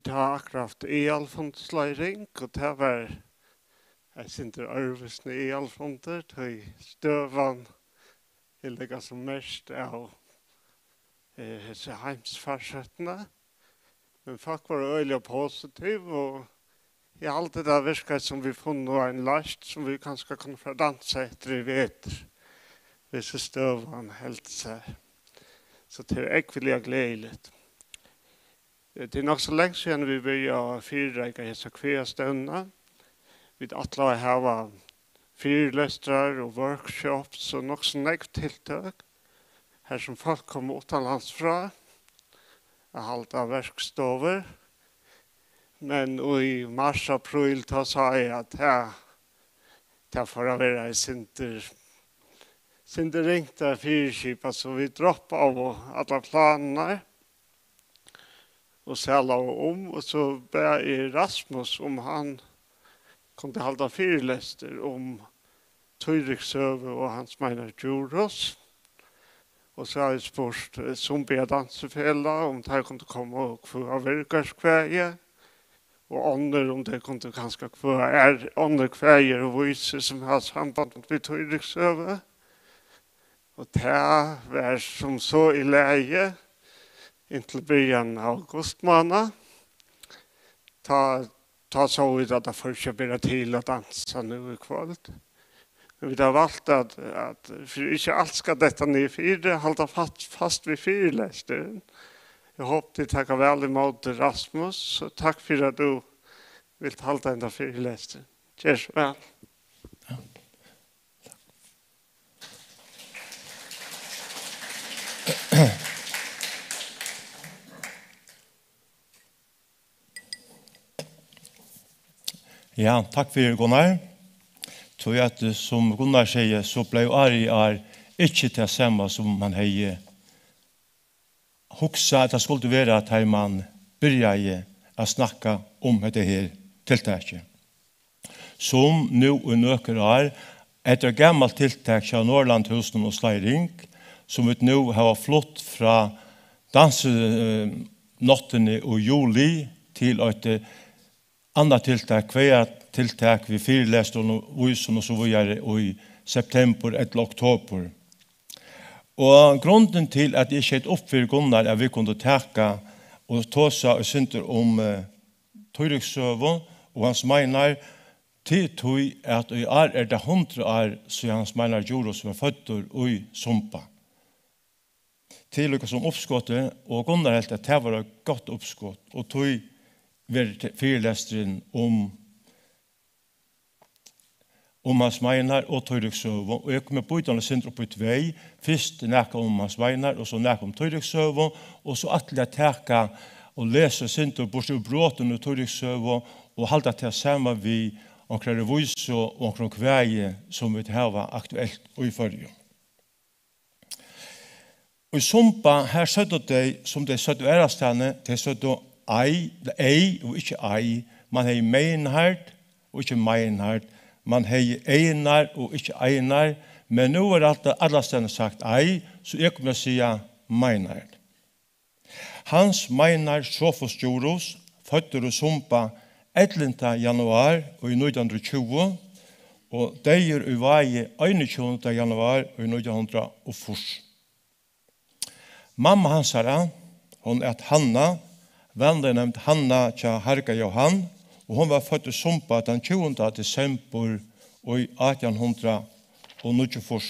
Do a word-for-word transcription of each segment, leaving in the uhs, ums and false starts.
Tá akkurát aðalfundsleiðing, og tað var eitt sindur øðrvísi aðalfundur, tí støðan er líka sum mest av, eh, hesi heimsfarsóttina. Men fólk vóru øgiliga positiv, og eg haldi, tað virkar sum vit funnu ein loysn, sum vit kanska kunnu fara at dansa eftir í vetur, hvis støðan heldur sær. So tað er ógvuliga gleðiligt. Eh, tað er nokk so langt síðan vit byrjaðu at fyrireika hesa kvæðastevnuna. Vit ætlaðu at hava fyrilestrar og workshops og nokk so nógv tiltøk, har sum fólk komu uttanlands frá at halda verkstovur. Men í mars, apríl, tá sá eg, at tað, tað fór at vera eitt sindur, sindur ringt at fyriskipa, so vit droppaðu allar planirnar og salaðu um, og so bað eg Rasmus, um hann kundi halda fyrilestur um Týriks søgu og Hans Meinar Djurhuus. Og so havi eg spurt, eh, Sumbia Dansifelag, um teir kundu koma og kvøða Viðargørðskvæði, og onnur, um tey kundu kanska kvøða aðrar, onnur kvæði og vísir, sum hava samband við Týriks søgu. Og tað var sum so í lagi inntil byrjan av augustmánað. Tá, tá sóu vit, at tað fór ikki at bera til at dansa nú í kvøld. Men vit hava valt at, at fyri ikki alt skal detta niður fyri, halda fast, fast við fyrilesturin. Eg hopi, tit taka væl ímóti, Rasmus, og takk fyri, at tú vilt halda henda fyrilestur. Ger so væl. Ja, takk fyri, Gunnar. Tí at, eh, sum Gunnar sigur, so bleiv árið í ár ikki tað sama, sum man hevði hugsað, at tað skuldi vera, tá man byrjaði at snakka um hetta her tiltakið, sum nú í nøkur ár, hetta er gamalt tiltak hjá Norðurlandahúsinum og Sleiring, sum vit nú hava flutt frá dansi-, eh, náttini í juli til eitt, eh, annað tiltak, kvæðatiltak við fyrilestrum og vísum og so víðari í septembur ella oktobur. Og grundin til, at eg skeyt upp fyri Gunnar, at vit kundu taka og tosa eitt sindur um, eh, Týriks søgu og Hans Meinar, til tí at í ár er tað hundrað ár, síðan Hans Meinar Djurhuus var føddur í Sumba. Til líka sum uppskotið, og Gunnar helt, at tað var eitt gott uppskot, og tí verður te-, fyrilesturin um, um Hans Meinar og Týriks søgu, og eg komi at býta hann eitt sindur upp í tvey, fyrst nakað um Hans Meinar, og so nakað um Týriks søgu, og so ætli eg at taka og lesa eitt sindur burtur úr brotum úr Týriks søgu, og halda tað saman við onkrari vísu og onkrum kvæði, sum vit hava aktuelt í Føroyum. Í Sumba, har søgdu tey, sum tey søgdu aðrastaðni, tey søgdu ei, ei og ikki ei. Man hevði Meinhard og ikki Meinhard. Man hevði Einar og ikki Einar. Men nú er alt, allastaðni sagt ei, so eg komi at siga Meinhard. Hans Meinar Sophus Djurhuus, føddur í Sumba ellivta januar í nítjan hundrað og tjúgu og deyður í Vági einogtjúgunda januar í nítjan hundrað og fýrs. Mamma hansara, hon æt Hanna, vanliga nevnd Hanna hjá Harga Johan, og hon var fødd í Sumba tann tjúgunda desembur í átjan hundrað og níggjuogfýrs.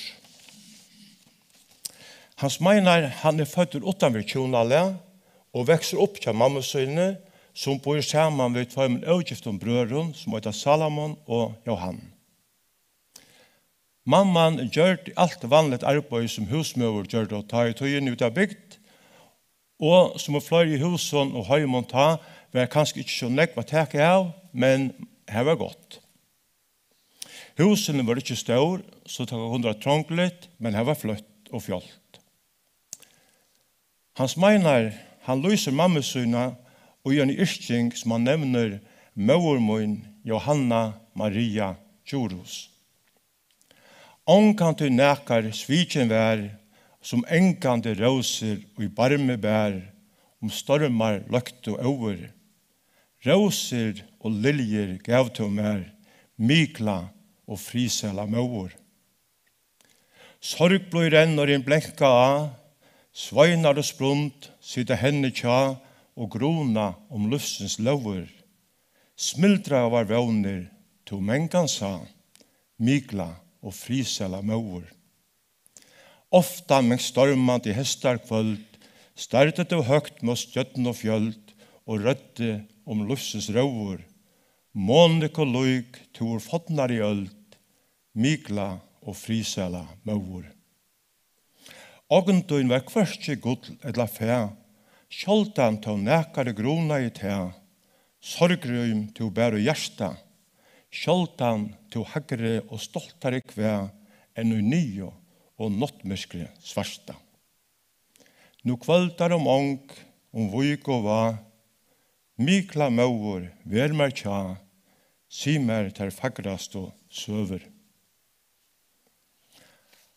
Hans Meinar, hann er føddur uttan fyri hjúnalag og veksur upp hjá mammu síni, sum býr saman við tveimum ógiftum brøðrum, sum eita Salomon og Johan. Mamman gjørdi alt vanligt arbeiði, sum húsmóður gjørdi tá í tíðini úti á bygd, og sum í fleiri húsum og heimum tá var kanska ikki so nógv at taka av, men har var gott. Húsini vóru ikki stór, so tað kundi vera trongligt, men har var flott og fjálgt. Hans Meinar, hann lýsir mammu sína í eini yrking, sum hann nevnir, móður mín, Jóhanna Maria Djurhuus. Ongantíð nakar svikin var, sum angandi rósir í barmi bar, um stormar løktu óður. Rósir og liljur gav tú mær, mikla og friðsæla móður. Sorg blíðir enn, orðin blenka á, sveinar og sprund sita henni hjá og gruna um lívsins lógir. Smildraðar vónir tú mangan sá, mikla og friðsæla móður. Ofta mangt stormandi heystarkvøld stardi tú høgt mót stjørnufjøld og røddi um lívsins róður. Moniku lík tú úr fornari øld, mikla og friðsæla móður. Ogn tín var hvørki gull ella fæ, sjáldan tó nakari grunaði tað. Sorgrím tú bar í hjarta, sjáldan tú hægri og stoltari kvað enn í niðu og náttmyrkri svarta. Nú kvøldar um ong, um vík og vág, mikla móður, ver mær hjá, sig mær tær fagrastu søgur.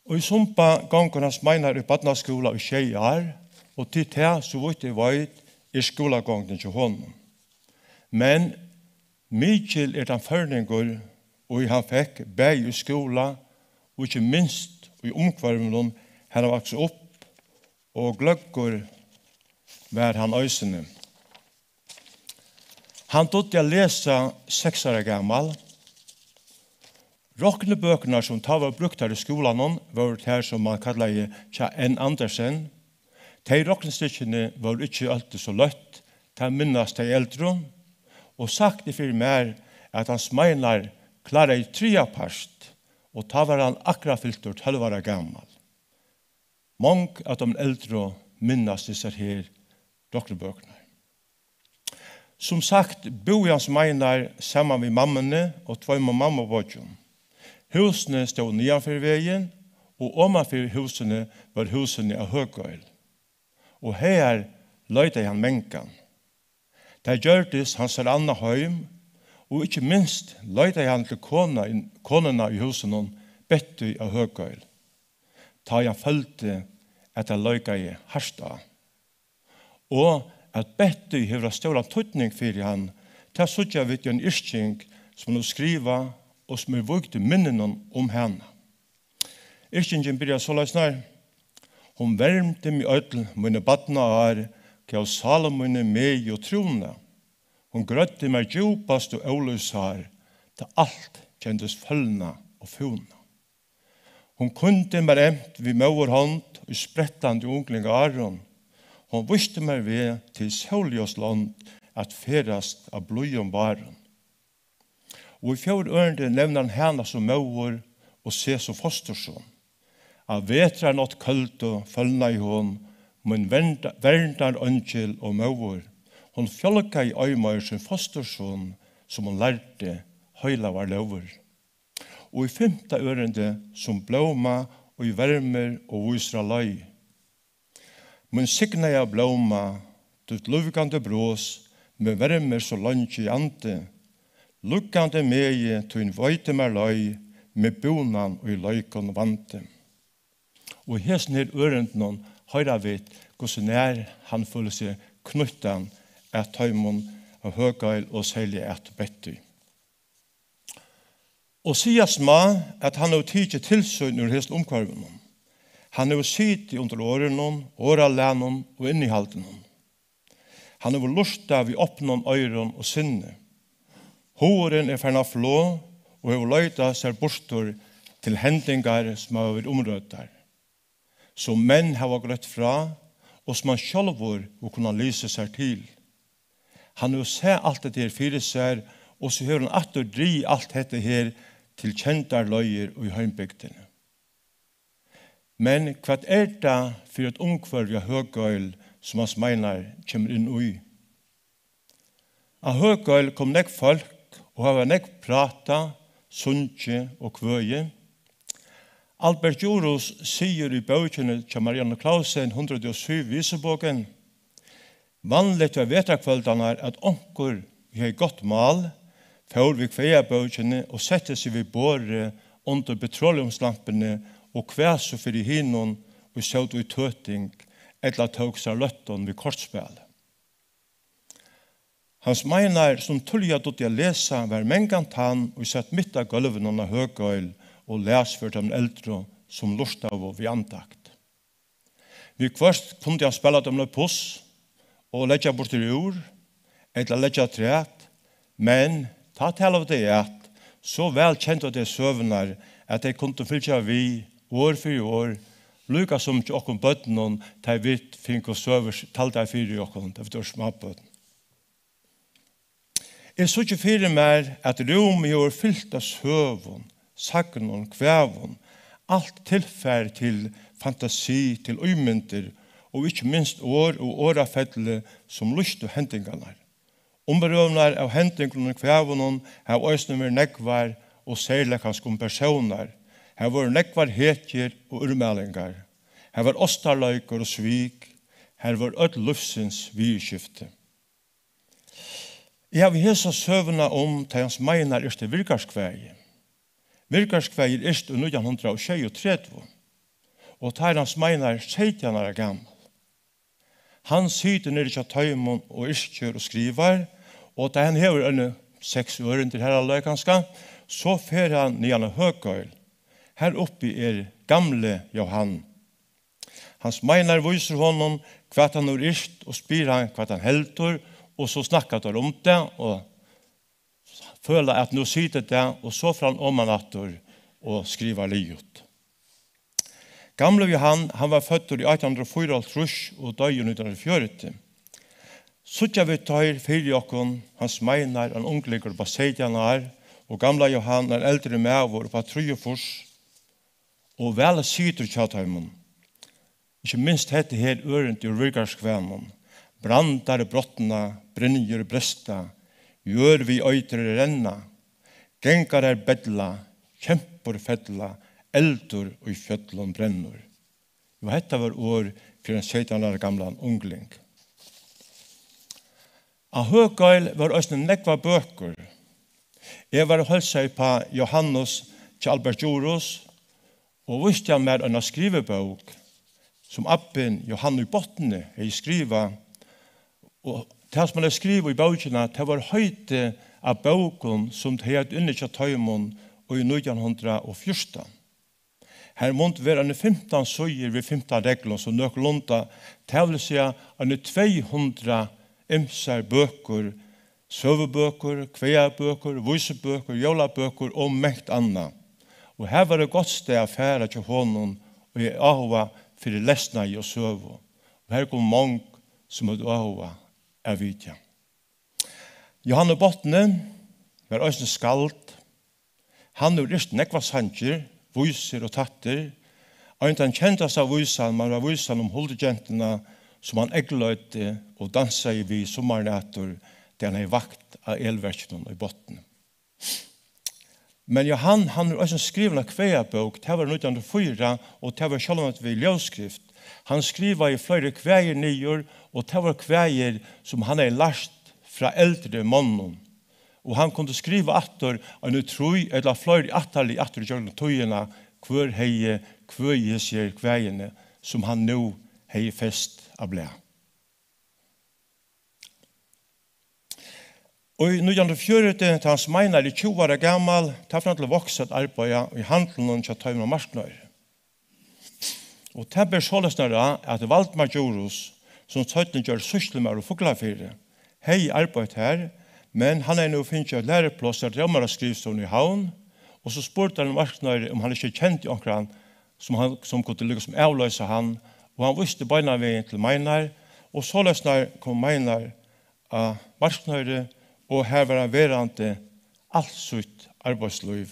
Og í Sumba gongur Hans Meinar í barnaskúla í sjey ár, og til tað, so vítt eg veit, er skúlagongdin hjá honum. Men mikil er tann førningur, ið hann fekk bæði í skúla og ikki minst í umhvørvinum, har hann vaks upp, og gløggur var hann eisini. Hann dugdi at lesa seks ára gamal. Roknibøkurnar, sum tá vóru brúktar í skúlanum, vóru tær, sum man kallaði hjá N. Andersen. Tey roknistykkini vóru ikki altíð so løtt, tað minnast tey eldru, og sagt er fyri mær, at Hans Meinar kláraði triðjapart, og tá var hann akkurát fyltur tólv ára gamal. Mong av teimum eldru minnast hesar her roknibøkurnar. Sum sagt búði Hans Meinar saman við mammuni og tveimum mammubeiggjum. Húsini stóðu niðan fyri vegin, og oman fyri húsini vóru húsini á Høgøil. Og hagar leitaði hann mangan. Tað gjørdist hansara annað heim, og ikki minst leitaði hann til kona-, konuna í húsinum, Betty á Høgøil, tá ið hann føldi, at tað leikaði hart á. Og at Betty hevur haft stóran týdning fyri hann, tað síggja vit í ein yrking, sum hon hevur skrivað, og sum er vígd í minninum um hana. Yrkingin byrjar soleiðis nær: Hon vermdi meg øll míni barnaár, gav sál míni megi og trúnað. Hon grøddi mær djúpastu ólívsár, tá alt kendist følnað og fúnað. Hon kíndi mær emt við móðurhond í sprettandi unglingaárum. Hon vísti mær veg til sólljós lond at ferðast á blíðum várum. Og í fjórða ørindi nevnir hann hana sum móður og seg sum fosturson. Á vetrarnátt køldu følnaði hon, mín vernda-, verndareingil og móðir. Hon fjálgaði ei meir sín fosturson, sum hon lærdi heilagar lógir. Og í fimta ørindi sum blóma, ið vermir og vísir á leið. Mín signaða blóma, títt lívgandi bros, meg vermir so leingi í andi. Lukkandi megi tín veiti mær leið, meg búnan í leikum vandi. Og í hesum her ørindunum hoyra vit, hvussu nær hann følir seg knýttan at teimum á Høgøil og serliga at Betty. Og sigast má, at hann hevur tikið til sín úr hesum umhvørvinum. Hann hevur sitið undir orðinum, orðalagnum og innihaldinum. Hann hevur lurtað við opnum oyrum og sinni. Hugurin er farin á flog og hevur leitað sær burtur til hendingar, sum hava verið umrøddar, sum menn hava greitt frá, og sum hann sjálvur hevur kunnað lisið sær til. Hann hevur sæð alt hetta her fyri sær, og so hevur hann aftur drigið alt hetta her til kendar leiðir í heimbygdini. Men hvat er tað fyri eitt umhvørvi á Høgøil, sum Hans Meinar kemur inn í? Á Høgøil kom nógv fólk og hava nógv prátað, sungið og kvøðið. Albert Djurhuus sigur í bókini hjá Marianne Clausen, hundrað og sjey Visebogen: Vanligt var vetrarkvøldarnar, at onkur, ið hevði gott mál, fór við kvæðabókini og setti seg við borðið undir petroleumslampuni og kvað so fyri hinum, ið sótu í tøting ella tók sær løttum við kortspæli. Hans Meinar, sum tíðliga dugdi at lesa, var mangan tann, ið sat mitt á gólvinum á Høgøl og las fyri teimum eldru, sum lurtaðu við andakt. Viðhvørt kundi hann spæla teimum eitt puss og leggja burturúr, ella leggja afturat, men tá talaðu tey at, so væl kendu tey søgurnar, at tey kundu fylgja við, orð fyri orð, líka sum hjá okkum børnunum, tá vit fingu søgur taldar fyri okkum, tá vit vóru smábørn. Eg síggi fyri mær, at rúmið hevur fylt av søgum, sagnum, kvæðum, alt tilfar til fantasi, til ímyndir og ikki minst orð og orðafelli, sum lýstu hendingarnar. Umrøðurnar av hendingunum í kvæðunum hava eisini verið nógvar og serliga kanska um persónar. Har vóru nógvar hetjur og úrmælingar. Har var ástarleikur og svik. Har vóru øll lívsins viðurskifti. Eg havi hesa søguna um, tá Hans Meinar yrkti Virgarskvæði. Virgarskvæði er yrkt í nítjan hundrað og sjeyogtretivu, og tá er Hans Meinar seytjan ára gamal. Hann situr niðri hjá teimum og yrkir og skrivar, og tá hann hevur eini seks ørindir har allar kanska, so fer hann niðan á Høgøl. Har uppi er gamli Jóhan. Hans Meinar vísir honum, hvat hann hevur yrkt, og spyr hann, hvat hann heldur, og so snakka teir um tað, og føla, at nú situr tað, og so fer hann oman aftur og skrivar liðugt. Gamli Jóhan, hann var føddur í átjan hundrað og fýraoghálvtrýss og doyði í nítjan hundrað og fjøruti. Síggja vit teir fyri okkum, Hans Meinar, ein unglingur upp á seytjan ár, og gamla Jóhan, ein eldri maður upp á trýogfýrs, og væl situr hjá teimum. Ikki minst hetta her ørindi úr Virgarskvæðinum: Brandar brotna, brynjur bresta, jørð við eitri renna, gangarar bella, kempur fella, eldur í fjøllum brennur. Jú, hetta var orð fyri ein seytjan ára gamlan ungling. Á Høgøl vóru eisini nógvar bøkur. Eg var og heilsaði uppá Jóhannes hjá Albert Djurhuus og vísti hann mær eina skrivibók, sum abbin Jóhan í Botni hevði skrivað. Og tað, sum hann hevði skrivað í bókina, tað var heitið á bókum, sum tey høvdu inni hjá teimum í nítjan hundrað og fjúrtan. Har mundu vera eini fimtan síður við fimtan reglum, so nøkulunda, tað vil siga, eini tvey hundrað ymsar bøkur, søgubøkur, kvæðabøkur, vísubøkur, jólabøkur og mangt annað. Og har var eitt gott stað at fara hjá honum, og eg áhuga fyri lesnaði og søgu. Og har komu mong, sum høvdu áhuga at vitja. Jóhan í Botni var eisini skald. Hann hevur yrkt nógvar sangir, vísur og tættir. Ein tann kendasta vísan, man var vísan um huldugentuna, sum hann eygleiddi og dansaði við summarnætur, tá hann hevði vakt á elverkinum í Botni. Men Jóhan, hann hevur eisini skrivað eina kvæðabók, tað var í nítjan hundrað og fýra, og tað var sjálvandi við ljóðskrift. Hann skrivaði fleiri kvæðir niður, og tað var kvæðir, sum hann hevði lært frá eldri monnum. Og hann kundi skriva aftur eini trý ella fleiri ættarlið aftur ígjøgnum tíðina, hvør hevði kvøðið hesi her kvæðini, sum hann nú hevði fest á blað. Og í nítjan hundrað og fjøruti, tá Hans Meinar er tjúgu ára gamal, tá fer hann til Vágs at arbeiða í handlinum hjá teimum á Marknoyri. Og tað ber soleiðis nær á, at Valdimar Djurhuus, sum seinni gjørdist sýslumaður í Fuglafirði, hevði arbeitt har, men hann hevði nú fingið eitt lærupláss á dómaraskrivstovuni í Havn, og so spurdi hann í Marknoyri, um hann ikki kendi onkran, sum hann, sum kundi líka sum avloysa hann, og hann vísti beinanvegin til Meinar, og soleiðis nær kom Meinar á Marknoyri, og har var hann verandi alt sítt arbeiðslív.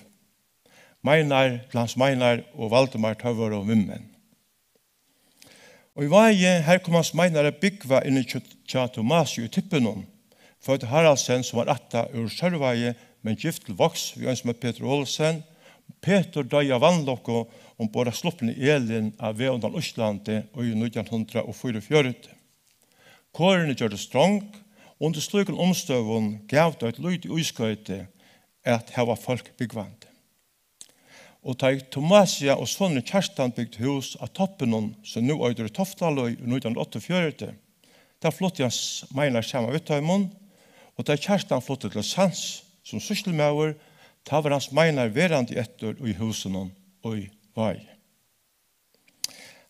Meinar, til Hans Meinar og Valdimar, teir vóru vinmenn. Og í Vági, har kom Hans Meinar at búgva inni hjá, hjá Tomasi í Tippinum, fødd Haraldsen, sum var ættað úr Sørvági, men gift til Vágs við ein sum eitur Petur Olsen. Petur doyði av vanlukku umborð á sluppuni Elin á veg undan Íslandi í nítjan hundrað og fýraogfjøruti. Korini gjørdust trong, og undir slíkum umstøðum gav tað eitt lítið ískoyti at hava fólk búgvandi. Og tá ið Tomasia og sonurin Kjartan bygdu hús á Toppinum, sum nú eitur Toftalíð, í nítjan hundrað og áttaogfjøruti, tá flutti Hans Meinar saman við teimum, Og tá Kjartan flutti til Sands sum sýslumaður, tá var Hans Meinar verandi eftir í húsunum í Vági.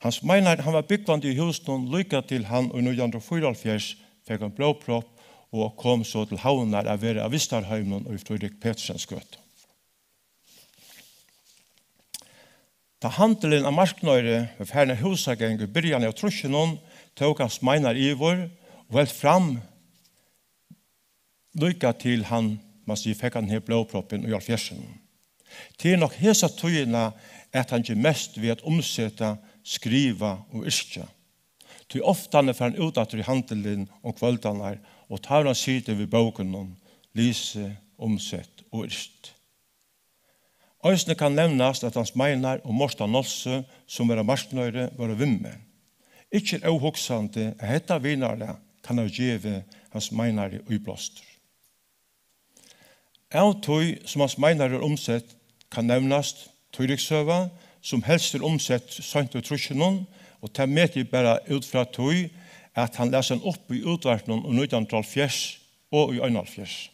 Hans Meinar, hann var búgvandi í húsinum líka til hann í nítjan hundrað og fýraoghálvfjerðs fekk ein blóðpropp og kom so til Havnar at vera á vistarheiminum í Fríðrik Petersens gøtu. Tá handilin á Markniðri var farin av húsagang í byrjan av trýssunum, tók Hans Meinar yvir og helt fram líka til hann, man sigur, fekk hann her blóðproppin í hálvfjerðsunum. Tað er nokk hesa tíðina, at hann ger mest við at umseta, skriva og yrkja. Tí oftani fer hann út aftur í handilin um kvøldarnar, og tá hevur hann sitið við bókunum, lisið, umsett og yrkt. Eisini kann nevnast, at Hans Meinar og Mortan Nolsøe, sum var á Markniðri, vóru vinmenn. Ikki er óhugsandi, at hetta vinarlag kann hava givið Hans Meinari íblástur. Av tí, sum Hans Meinar er umsett, kann nevnast Tíriksøga, sum helst er umsett seint í trýssunum, og tað meti eg bara út frá tí, at hann las hann upp í útvarpinum í nítjan hundrað og hálvfjerðs og í einoghálvfjerðs.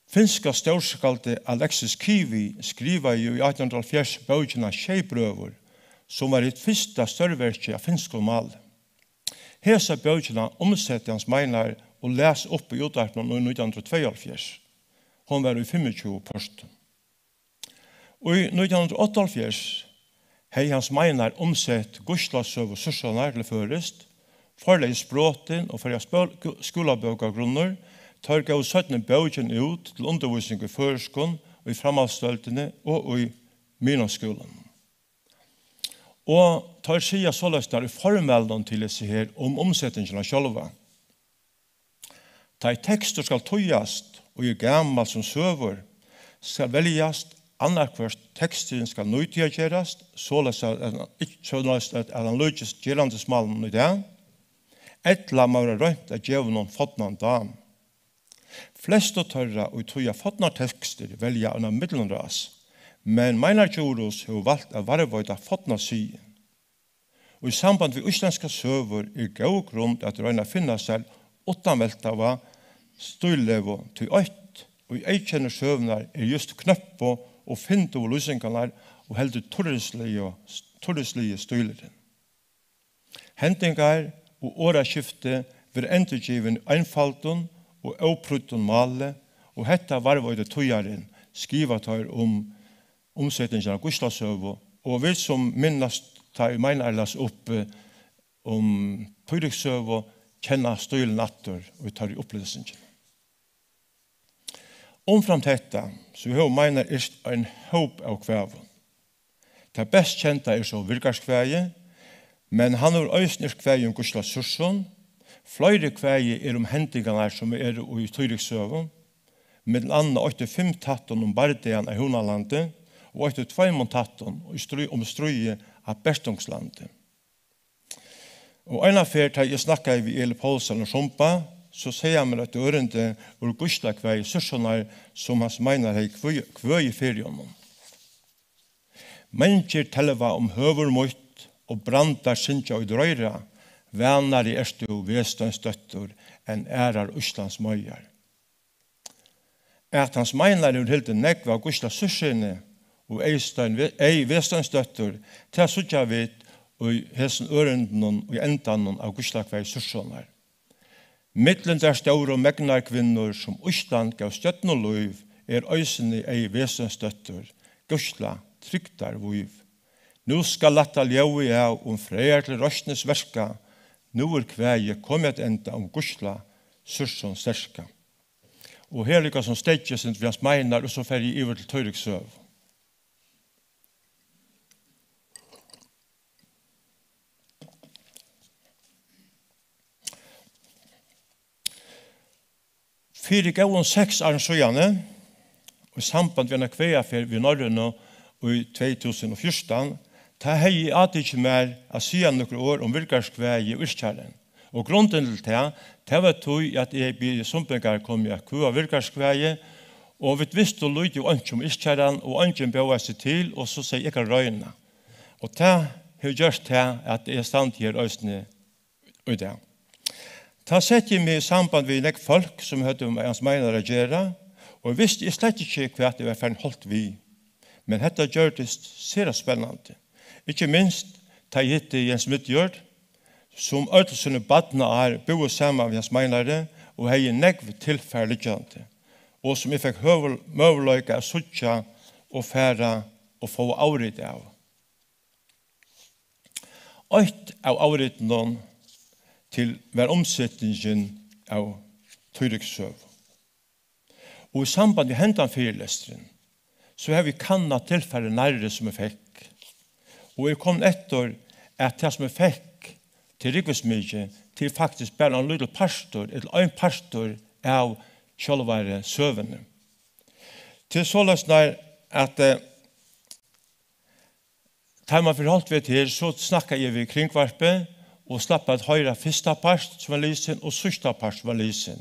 Finska stórskáldið Alexis Kivi skrivaði í átjan hundrað og hálvfjerðs bókina Sjey brøður, sum var hitt fyrsta stórverkið á finskum máli. Hesa bókina umsetti Hans Meinar og las upp í útvarpinum í nítjan hundrað og tveyoghálvfjerðs. Hon var í fimmogtjúgu pørtum. Í nítjan hundrað og áttaoghálvfjerðs hevði Hans Meinar umsett Gísla søgu Súrssonar til føroyskt. Forlagið Sprotin og Føroya spøl-, skúlabókagrunnur, teir góvu seinni bókin út til undirvísing í føroyskum í framhaldsdeildini og í miðnámsskúlanum. Og teir siga soleiðis í formælinum til hesi her um umsetingina sjálva. Tá ið tekstur skal týðast, og er gamal sum søgur, skal veljast, annaðhvørt teksturin skal nýtíðargerast, soleiðis at, at, ikki, soleiðis at, at hann líkist gerandismálinum í dag, ella má vera roynt at geva honum fornan dám. Flestu teirra, ið týða fornar tekstir, velja eina millumrás, men Meinar Djurhuus hevur valt at varðveita forna siðin. Og í samband við íslendskar søgur er góð grund at royna at finna sær uttanveltaða stíllegu, tí eitt, ið eyðkennir søgurnar, er júst knøppu og fyndigu lýsingarnar og heldur turrisligu, turrisligu stílurin. Hendingar og orðaskifti verða endurgivin í einfaldum og óprýddum máli, og hetta varðveitir týðarin, skriva teir um umsetingina av Gísla søgu, og vit sum minnast, tá ið Meinar las upp, eh, um Tíriks søgu, kenna stílin aftur í teirri upplesingini. Umframt hetta, so hevur Meinar yrkt ein hóp av kvæðum. Tað best kenda er so Virgarskvæðið, men hann hevur eisini yrkt kvæði um Gísla Súrsson. Fleiri kvæði eru um hendingarnar, sum eru í Tíriks søgu, millum annað eitt í fimm tættum um bardagan á Húnalandi og eitt í tveimum tættum í strí-, um stríðið á Bertungslandi. Og eina ferð, tá eg snakkaði við Eli Poulsen og Sumba, so segði hann mær eitt ørindi úr Gíslakvæði Súrssonar, sum Hans Meinar hevði kvø-, kvøðið fyri honum. Mangir telva um høvur mítt, og brandar syngja í droyra, vanari ert tú, Vesteinsdóttir, enn aðrar Íslands meigar. At Hans Meinar hevur hildið nógv av Gísla Súrssyni og Eyðstein Ve-, Ey Vesteinsdóttir, tað síggja vit í hesum ørindunum í endanum av Gíslakvæði Súrssonar. Millum tær stóru megnarkvinnur, sum Ísland gav stjørnulív, er eisini Ey Vesteinsdóttir, Gísla trygdarvív. Nú skal lætta ljóðið av, um frægð til roysnis verka, nú er kvæðið komið at enda, um Gísla Súrsson sterka. Og her líka sum steðgið sum Hans Meinar, og so fari eg yvir til Tíriks søgu. Fyri góðum seks árum síðani, í samband við eina kvæðaferð við Norrønu í tvey túsund og fjúrtan, tá hevði eg átikið mær at siga nøkur orð um Virgarskvæðið og yrkjaran. Og grundin til tað, tað var tí, at eg bið Sumbingar koma at kvøða Virgarskvæðið, og vit vistu lítið og einki um yrkjaran, og eingin bóðaði seg til, og so segði eg: "Eg kann royna." Og tað hevur gjørt tað, at eg standi her eisini í dag. Tá setti eg meg í samband við nógv fólk, sum høvdu við Hans Meinhard at gera, og visti eg slett ikki, hvat eg var farin hálvt við. Men hetta gjørdist sera spennandi, ikki minst tá eg hitti Jens Midjord, sum øll síni barnaár búði saman við Hans Meinhardi og hevði nógv tilfar liggjandi, og sum eg fekk høvul-, møguleika at síggja og fara og fáa avrit av. Eitt av avritunum til var umsetingin av Tíriks søgu. Og í samband við hendan fyrilesturin, so havi eg kannað tilfarið nærri, sum eg fekk. Og eg kom eftir, at tað, sum eg fekk til rúgvusmikið, til faktisk bara ein lítil partur, ella ein partur av sjálvari søguni. Til soleiðis nær, at, eh, Tá man fer hálvt við her, so snakkaði eg við Kringvarpið og slapp at hoyra fyrsta part, sum var lisin, og síðsta part, sum var lisin.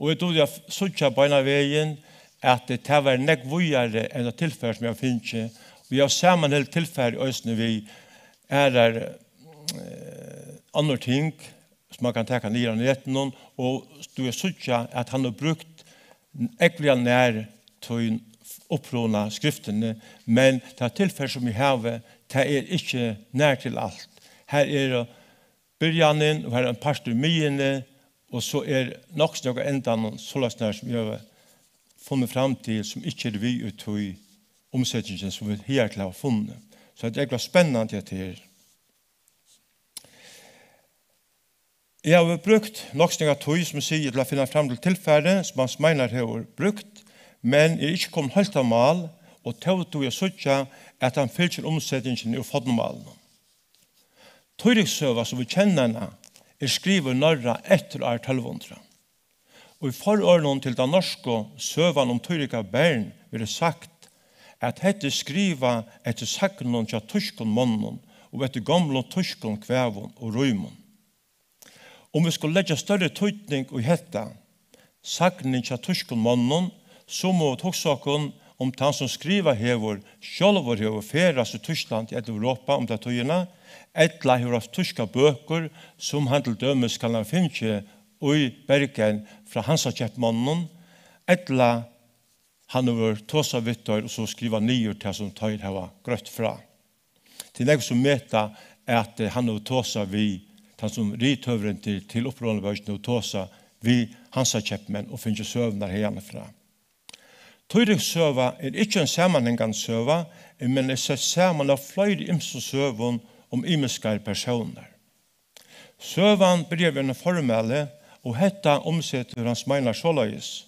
Og eg dugdi at f-, síggja beinanvegin, at tað var nógv víðari enn tað tilfar, sum eg havi fingið. Og eg havi samanhildið tilfarið eisini við aðrar, eh, onnur ting, sum man kann taka niður av netinum, og tú vil síggja, at hann hevur brúkt ógvuliga nær tí upprunaðu skriftini, men tað tilfar, sum eg havi, tað er ikki nær til alt. Her er byrjanin, og her er ein partur í miðjuni, og so er nokk so nógv á endanum, soleiðis nær sum eg havi funnið fram til, sum ikki er við í tí umsetingin, sum vit higartil hava funnið. So hetta er ógvuliga spennandi, hetta her. Eg havi brúkt nokk so nógva tíð, sum eg sigi, til at finna fram til tilfarið, sum Hans Meinhard hevur brúkt, men er ikki komin heilt á mál, og tó dugi eg at síggja, at hann fylgir umsetingini úr fornmálinum. Tíriks søga, sum vit kenna hana, er skrivað í Norra eftir ár tólv hundrað. Og í fororðunum til ta norsku søgan um Tírik av Bern verður sagt, at hetta er skrivað eftir sagninum hjá týskum monnum og eftir gomlum týskum kvæðum og rímum. Um vit skulu leggja størri týdning í hetta, sagnin hjá týskum monnum, so mugu vit hugsa okkum, um tann, sum skrivað hevur, sjálvur hevur ferðast í Týsklandi ella Europa um ta tíðina, ella hevur havt týskar bøkur, sum hann til dømis kann hava fingið í Bergen frá hansakeypmonnunum, ella hann hevur tosað við teir og so skrivað niður tað, sum teir hava greitt frá. Tað eru nógv, sum meta, at, eh, hann hevur tosað við, tann sum rithøvundur til Upprunabókina hevur tosað við hansakeypmenn og fingið søgurnar haðani frá. Tíriks søga er ikki ein samanhangandi søga, men er sett saman av fleiri ymsum søgum um ymiskar persónar. Søgan byrjar við einum formæli, og hetta umsetur Hans Meinhard soleiðis.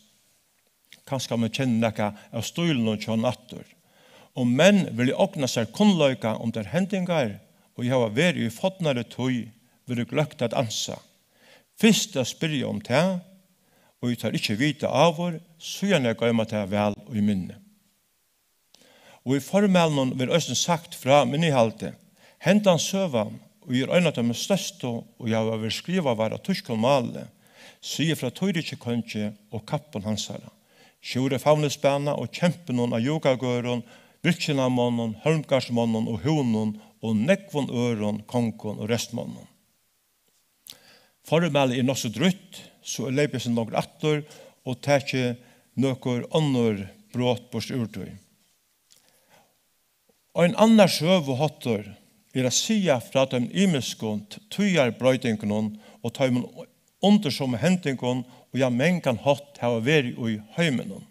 Kanska mann kennir nakað av stílinum hjá honum aftur. Um menn vilja ogna sær kunnleika um tær hendingar, ið hava verið í fornari tíð, verður gløgt at ansa. Fyrst at spyrja um tað, ið teir ikki vita áður, síðani at goyma tað væl í minni. Og í formælinum verður eisini sagt frá um innihaldið. Hendan søgan, ið er ein av teimum størstu, ið hava verið skrivaðar á týskum máli, sigur frá Tírikikongi og kappum hansara, Sjúrði Favnisbana og kempinum av Júkagørðum, Virkjanarmonnum, Hólmgarðsmonnum og húnum og nógvum øðrum kongum og restmonnum. Formælið er nokk so drúgt, so eg leypi eitt sindur longur aftur og taki nøkur onnur brot burtur úr tí. Ein annar søguháttur er at siga frá teimum ymisku t-, tíðarbroytingunum og teimum undursomu hendingum, ið á mangan hátt hava verið í heiminum.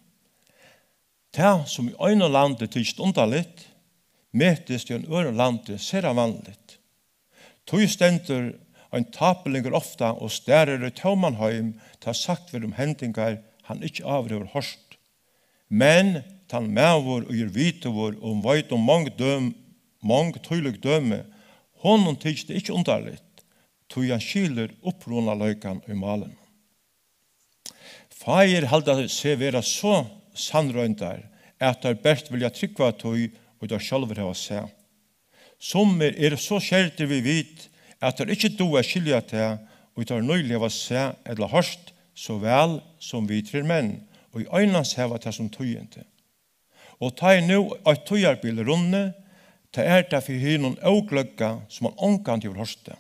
Tað, sum í einum landi tykist undarligt, metist í einum øðrum landi sera vanligt. Tí stendur ein tápulingur ofta og starir í tóman heim, tá sagt verður um hendingar, hann ikki áður hevur hoyrt. Men tann maður, ið er vitigur og veit um mong døm-, mong tílík dømi, honum tykist tað ikki undarligt, tí hann skilur upprunaleikan í málinum. Fáir halda seg vera so sannroyndar, at teir bert vilja trúgva tí, ið teir sjálvir hava sæð. Summir eru so skerdir við vit, at teir ikki duga at skilja tað, ið teir nýliga hava sæð ella hoyrt, so væl sum vitrir menn, ið einans hava tað sum tíðindi. Og tá ið nú eitt tíðarbil er runnið, tá er tað fyri hinum ógløgga, sum hann ongantíð hevur hoyrt tað.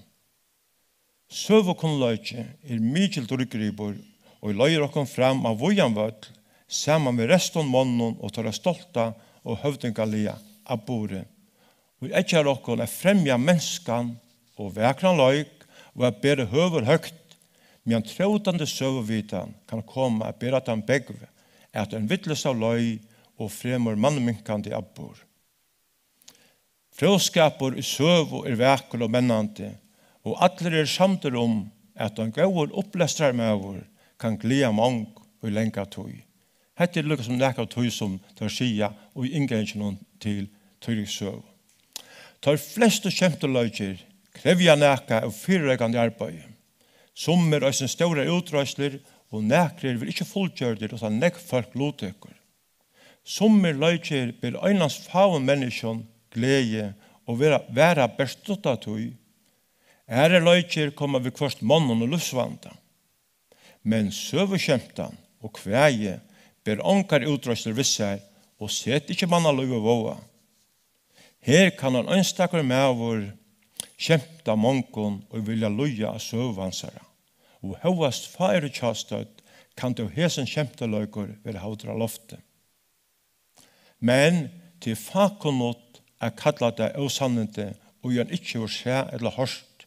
Søgukunnleiki er mikil dýrgripur, og leiðir okkum fram á víðan vøll, saman við reystum monnum og teirra stolta og høvdingaliga atburði, ið eggjar okkum at fremja menskan og vakran leik og at bera høvur høgt, meðan trótandi søguvitan kann koma at bera tann bógv, at ein villist av leið og fremur mannminkandi atburð. Fróðskapur í søgu er vakur og mennandi, og allir eru samdir um, at ein góður upplestrarmaður kann gleða mong í langa tíð. Hetta er líka sum nakað av tí, sum teir siga í innganginum til Tíriks søgu. Teir flestu skemtileikir krevja nakað av fyrireikandi arbeiði. Summir eisini stórar útreiðslur, og nakrir verða ikki fullgjørdir, uttan nógv fólk luttekur. Summir leikir bera einans fáum menniskjum gleði og vera, vara bert stutta tíð. Aðrir leikir koma viðhvørt monnum í lívsvanda. Men søguskemtan og kvæði ber ongar útreiðslur við sær og seta ikki mannalív í váða. Her kann ein einstakur maður skemta mongum, ið vilja lýða á søgu hansara, og hóast fá eru hjástødd, kann tó hesin skemtileikur vera havdur á lofti. Men tað er fákunnugt at kalla tað ósannindi, ið ein ikki hevur sæð ella hoyrt,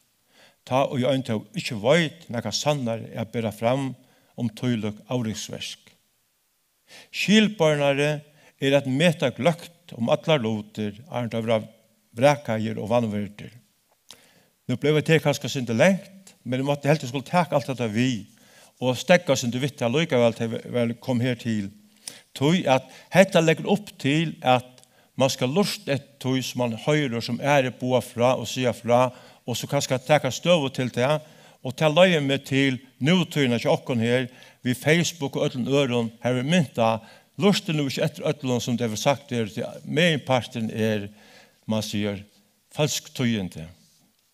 tá ið ein tó ikki veit nakað sannari at bera fram um tílík avriksverk. Skilbornari er at meta gløgt um allar lutir, áðrenn teir verða vrakaðir og vanvirdir. Nú bleiv hetta her kanska eitt sindur langt, men eg mátti heldur skuldi taka alt hetta við og steðga eitt sindur við tað allíkavæl, tá eg væl kom her til. Tí at hetta leggur upp til, at mann skal lurta eftir tí, sum mann hoyrir, sum aðrir boða frá og siga frá, og so kanska taka støðu til tað. Og tað leiðir meg til nútíðina hjá okkum her, við Facebook og øllum øðrum, har vit minta, lurtið nú ikki eftir øllum, sum tað verður sagt her, tí meginparturin er, mann sigur, falsk tíðindi.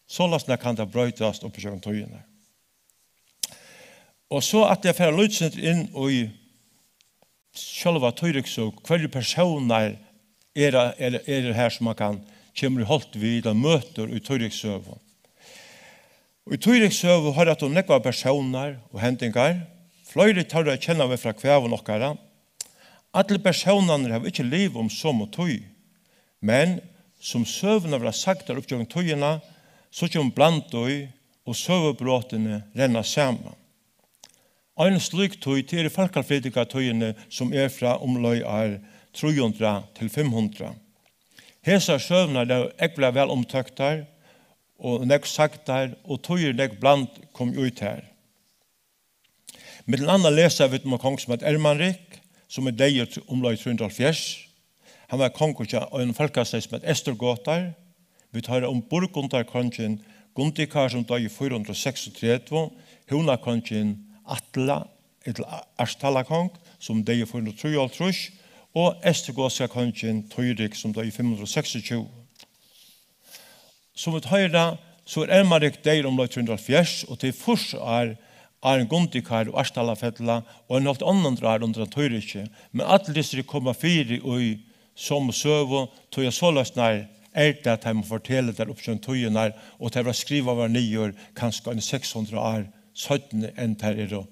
Soleiðis kann tað broytast upp ígjøgnum tíðina. Og so at eg fari lítið sindur inn í sjálva Tíriks søgu, hvørjir persónar eru, eru, eru har, sum mann kann, kemur í holt við, ella møtir í Tíriks søgu. Í Tíriks søgu hoyra tú nógvar persónar og hendingar. Fleiri teirra kenna vit frá kvæðum okkara. Allir persónarnir hava ikki livað um somu tíð, men sum søgurnar verða sagdar upp gjøgnum tíðina, so kemur bland í, og søgubrotini renna saman. Ein slík tíð, tað er í fólkaflytingartíðini, sum er frá umleið ár trý hundrað til fimm hundrað. Hesar søgurnar eru ógvuliga væl umtóktar og nógv sagdar, og tí er nógv bland komið í tær. Millum annað lesa vit um ein kong, sum eitur Ermanrik, sum er deyður tr-, umleið trý hundrað og hálvfjerðs. Hann var kongur hjá einum fólkaslagi, sum eitur Eysturgotar. Vit hoyra um Burgundarkongin Gundikar, sum doyði fýra hundrað og seksogtretivu, húnakongin Atla, ella A-, Ástalakong, sum doyði fýra hundrað og trýoghálvtrýss, og eysturgotska kongin Tírik, sum doyði fimm hundrað og seksogtjúgu. Sum vit hoyra, so er Ermanrik deyður umleið trý hundrað og hálvfjerðs, og tað er fýrs ár, áðrenn Gundikar og Ástalafella, og ein hálvt onnur ár undir Tíriki. Men allir hesir koma fyri í somu søgu, tí at soleiðis er tað, tá man fortelur tær upp gjøgnum tíðirnar, og tær verða skrivaðar niður kanska ein seks hundrað ár seinni, enn tær eru,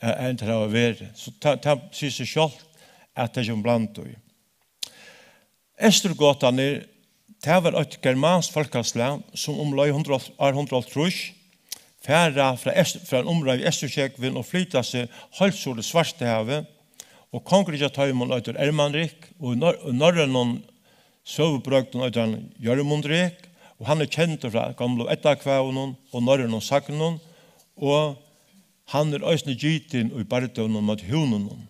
eh, enn tær hava verið. So tað, tað sigur seg sjálvt, at tað kemur bland í. Eysturgotarnir, tað var eitt germanskt fólkaslag, sum umleið hundrað, ár hundrað og hálvtrýss fara frá eystur, frá ein umreiði í Eystursjógvin og flyta seg heilt suður til Svartahavið, og kongurin hjá teimum eitur Ermanrik, og í nor-, í norrønum søgubrøgdum eitur hann Jørmundrik, og hann er kendur frá gomlu eddakvæðunum og norrønum søgnum, og hann er eisini gitin í bardaganum móti húnunum.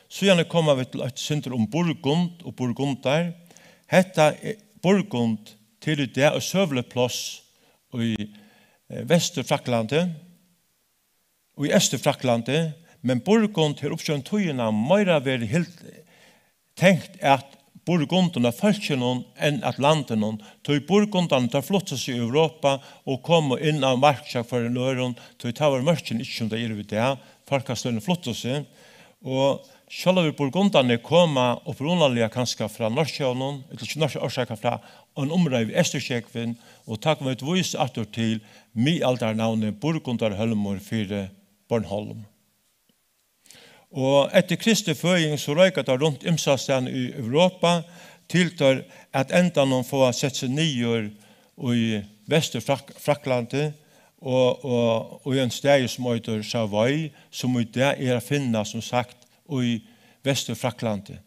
Síðani koma vit til eitt sindur um Burgund og Burgundar. Hetta er, Burgund, til í dag eitt søguligt pláss í, eh, Vesturfraklandi, í Eysturfraklandi, men Burgund hevur upp gjøgnum tíðina meira verið hilt, tengt at Burgundum, at fólkinum, enn at landinum. Tí Burgundarnir, teir fluttu seg í Europa og komu inn á mark hjá hvørjum øðrum, tí tá vóru mørkini ikki, sum tey eru í dag, fólkasløgini fluttu seg. Og sjálvir Burgundarnir koma upprunaliga kanska frá Norðsjónum, ella ikki Norðsjó, orsaka, frá ein umreiði við Eystursjógvin, og tá kunnu vit vísa aftur til miðaldarnavnið Burgundarhólmur fyri Bornholm. Og eftir Kristi føðing, so reika teir runt ymsastaðni í Europa, til teir at endanum fáa sett seg niður í Vestur-Frak-, Fraklandi og, og, og í ein staði, sum eitur Savoy, sum í dag er at finna, sum sagt, í Vestur-Fraklandi.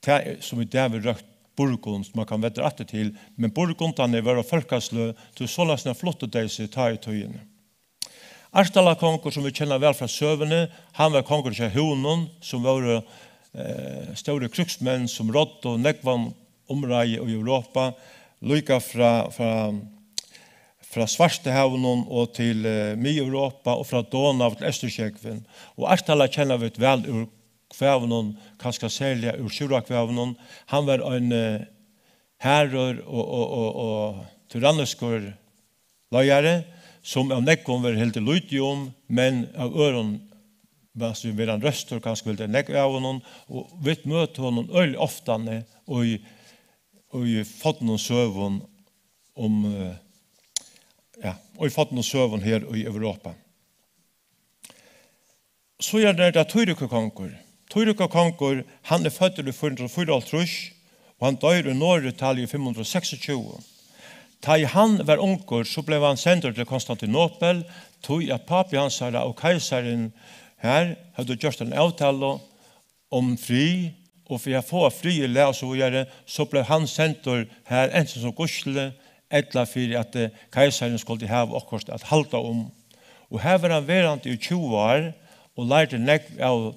Tað er, sum í dag verður rópt Burgund, sum man kann venda aftur til, men Burgundarnir vóru fólkasløg, tí soleiðis fluttu tey seg tá í tíðini. Artala kongur, sum vit kenna væl frá søguni, hann var kongur hjá húnum, sum vóru, eh, stórir krígsmenn, sum ráddu nógvan umráði í Europa, líka frá, frá, frá Svartahavinum og til, eh, Miðeuropa og frá Donau til Eystursjógvin. Og Artala kenna vit væl úr kvæðunum, kanska serliga úr Sjúrðarkvæðunum. Hann var ein, eh, harður og, og, og, og tyranniskur leiðari, sum av nógvum verður hildið lítið um, men av øðrum, altso, verður hann røstur, kanska vildu nógv av honum, og vit møta honum øgiliga oftani í, í fornum søgum um, eh, ja, í fornum søgum her í Europa. Síðan er tað Tírikur kongur. Tírikur kongur, hann er føddur í fýra hundrað og fýraoghálvtrýss, og hann doyr í Norðurítalíu í fimm hundrað og seksogtjúgu. Tá ið hann var ungur, so bleiv hann sendur til Konstantinopel, tí at pápi hansara og keisarin har høvdu gjørt eina avtalu um frið, og fyri at fáa frið í lag og so víðari, so bleiv hann sendur har, antin sum gísli, ella fyri at, eh, keisarin skuldi hava okkurt at halda um. Og har var hann verandi í tjúgu ár og lærdi nógv av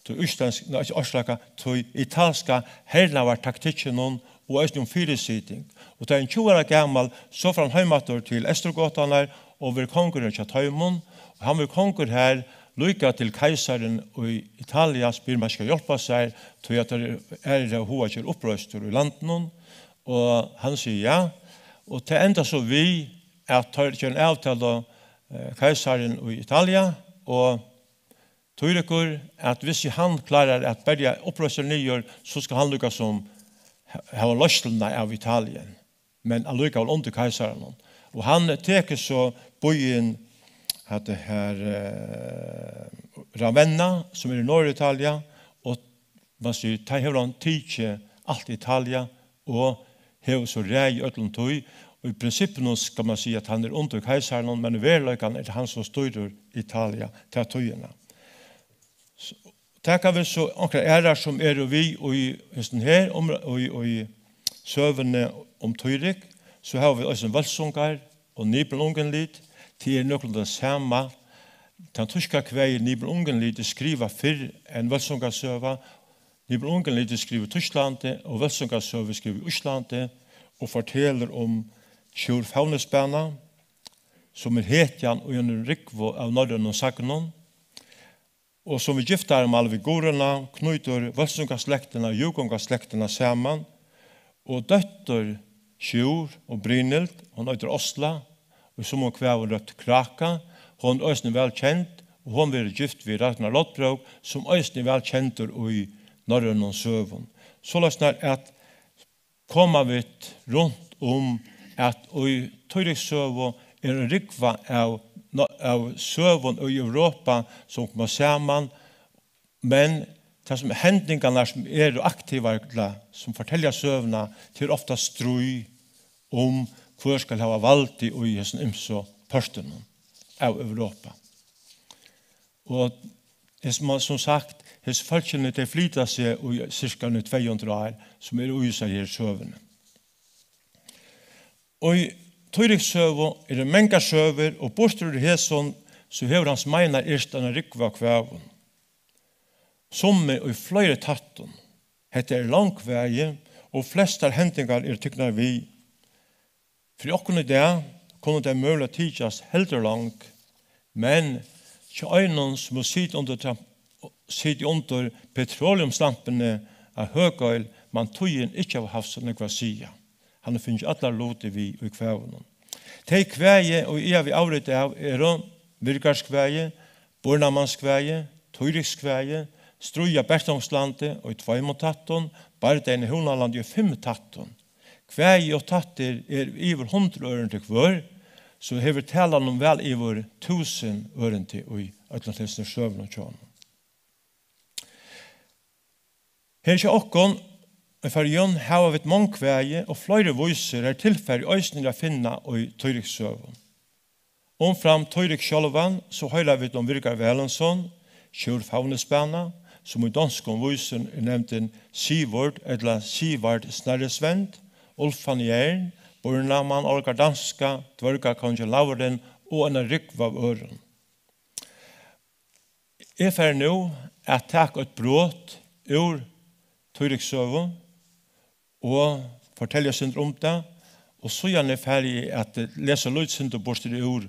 tí íslendsk-, nei, ikki, orsaka, tí italska hernaðartaktikkinum og eisini um fyrisiting. Og tá hann tjúgu ára gamal, so fór hann heim aftur til Eysturgotarnar og verður kongur hjá teimum. Og hann verður kongur har líka til keisarin í Italia spyr, um hann skal hjálpa sær, tí at teir eru, eru hug at gera uppreistur í landinum. Og hann sigur ja. Og tað endar so við, at teir gera ein avtalu, eh, keisarin í Italia og Tírikur, at hvis hann klárar at berja uppreistur niður, so skal hann líka sum ha-, hava leiðsluna av Italien, men allíkavæl undir keisaranum. Og hann tekur so býin, hatta her, eh, Ravenna, sum er í Norðitalia, og man sigur, tá hevur hann tikið alt Italia og hevur so ræði í øllum tí. Og í prinsippinum skal man siga, at hann er undir keisaranum, men í veruleikanum er tað hann, sum stýrir Italia ta tíðina. S-, taka vit so onkrar aðrar, sum eru við í hesum her, um, í, í søguni um Tírik, so hava vit eisini Vølsungar og Nibelungenlied. Tað er nøkulunda sama. Tann týska kvæðið Nibelungenlied er skrivað fyrr enn Vølsungasøga. Nibelungenlied er skrivað í Týsklandi, og Vølsungasøga er skrivað í Íslandi, og fortelur um Sjúrd Fáfnisbana, sum er hetjan í einum rúgvu av norrønum søgnum. Og sum við giftarmáli við Guðruna knýtir Vølsungaslektina og Júkungaslektina saman, og dóttir Sjúrð og Brynhild, hon eitur Osla, í summum kvæðum rópt Kráka, hon er eisini væl kend, og hon verður gift við Ragnar Lodbrok, sum eisini er væl kendur í norrønum søgum. Soleiðis at koma vit runt um, at í Tíriks søgu er ein rúgva av, av søgum í Europa, sum koma saman, men tað sum hendingarnar sum eru aktivar, ella sum fortelja søguna, tað er ofta stríð um, hvør skal hava valdið í hesum ymsu pørtunum av Europa. Og tað sum, sum sagt, hesi fólkini, tey flyta seg í sirka tvey hundrað ár, sum eru í hesari her søguni. Og í Tíriks søgu eru mangar søgur, og burtur úr hesum, so hevur Hans Meinar yrkt eina rúgvu av kvæðum, summi í fleiri tættum. Hetta er long kvæði, og flestar hendingar eru tiknar við. Fyri okkum í dag kunnu tey møguliga tykjast heldur long, men hjá einum, sum hevur sitið undir tra-, sitið undir petroleumslampuni á Høgøy, man tíðin ikki hava havt so nógv at siga. Hann hevur fingið allar lutir við í kvæðunum. Tey kvæði, ið eg havi avrit av, eru Virgarðskvæði, Burnamanskvæði, Tíriksvaðið, stríðið á Bertongslandi í tveimum tættum, bardagin í Húnalandi í fimm tættum. Kvæði og tættir er yvir hundrað ørindi hvør, so hevur talan um væl yvir túsund ørindi í øllum hesum søgunum hjá honum. Her hjá okkum í Føroyum hava vit mong kvæði og fleiri vísur, har tilfar eisini er at finna í Tíriks søgu. Umframt Tírik sjálvan, so hoyra vit um Viðar Valensson, Sjúrd Favnesbana, sum í donskum vísum er nevndur Sivurd ella Sivard Snorresvend, Ulfan Jern, Burnamann Olgar Danska, Dvørgakongi Lavrin og eina rúgvu av øðrum. Eg fari nú at taka eitt brot úr Tíriks søgu og fortelja eitt sindur um tað, og síðani fari eg at lesa lítið sindur burtur úr,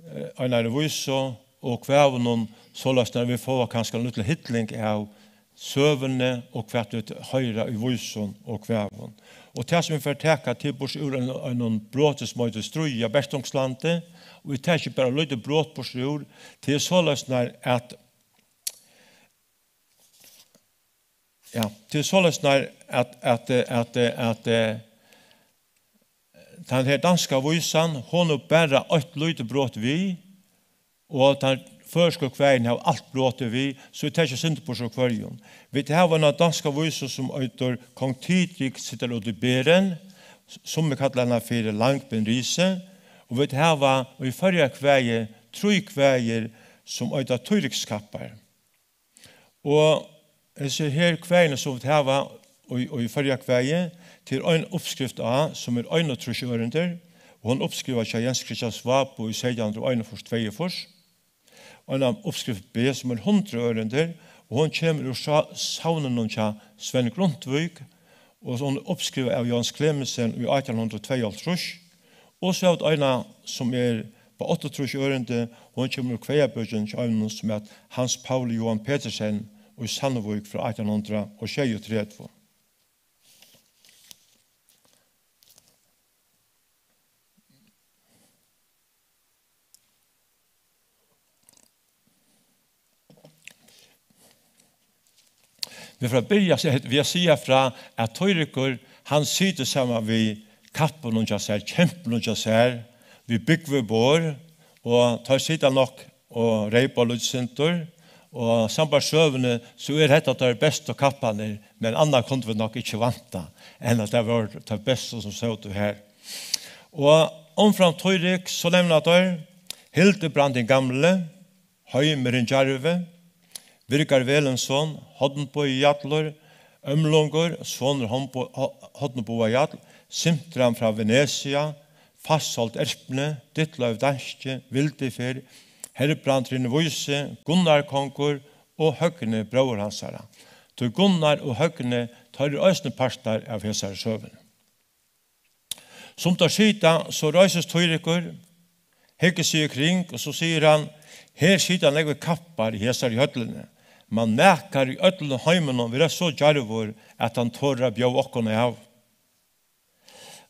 eh, einari vísu og kvæðunum, soleiðis at vit fáa kanska ein lítla hilling av søguni og hvat vit hoyra í vísum og kvæðum. Og tað, sum eg fari taka til burtur úr ein, einum broti, sum eitur Stríðið á Bertongslandi, og eg taki bara lítið brot burtur úr, tað er soleiðis at, ja, tað er soleiðis at, at, at, at, at, eh, tann her danska vísan, hon er bara eitt lítið brot við, og tann føroysku kvæðini hava alt brotið við, so eg taki eitt sindur burtur úr hvørjum. Vit hava eina danska vísu, sum eitur Kong Tírik situr úti í Bergen, sum vit kalla hana fyri Langben Rise, og vit hava í Føroya kvæði trý kvæðir, sum eita Tíriks kappar. Og hesi her kvæðini, sum vit hava í, í Føroya kvæði, tað er ein uppskrift A, sum er einogtrýss ørindir, og hon uppskrivað hjá Jens Christian Svabo í seytjan hundrað og einogfýrs, tveyogfýrs. Ein av uppskrift B, sum er hundrað ørindir, og hon kemur úr sa-, savninum hjá Svend Grundtvig, og hon er uppskrivað av Jóans Clemensen í átjan hundrað og tveyoghálvtrýss. Og so er tað eina, sum er á áttaogtrýss ørindi, og hon kemur úr kvæðabókini hjá einum, sum er Hans Pauli Johan Petersen í Sandvík frá átjan hundrað og sjeyogtretivu. Vit fara at byrja, so hetta, við at siga frá, at Tírikur, hann situr saman við kappunum hjá sær, kempinum hjá sær, við búgvið borð, og teir sita nokk og reypa lítið sindur, og sambært søguni, so er hetta teir bestu kapparnir, men annað kundu vit nokk ikki vænta, enn at tað vóru teir bestu, sum sótu her. Og umframt Tírik, so nevna teir Hildebrand hin gamli, Heimurin djarvi, Viðar Valensson, Hornbogi jarlur, Ómlungur, sonur Hornbo-, Ho-, Hornboga jarl, Sintram frá Venesia, Fassholt erpni, Ditlev danski, Vildifer, Herbrandurin vísi, Gunnar kongur og Høgni bróðir hansara. Tí Gunnar og Høgni, teir eru eisini partar av hesari søguni. Sum teir sita, so reisist Tírikur, hyggur seg í kring, og so sigur hann: "Her sita nógvir kappar í hesari høllini, man nakar í øllum heiminum vera so djarvur, at hann torir at bjóða okkum av."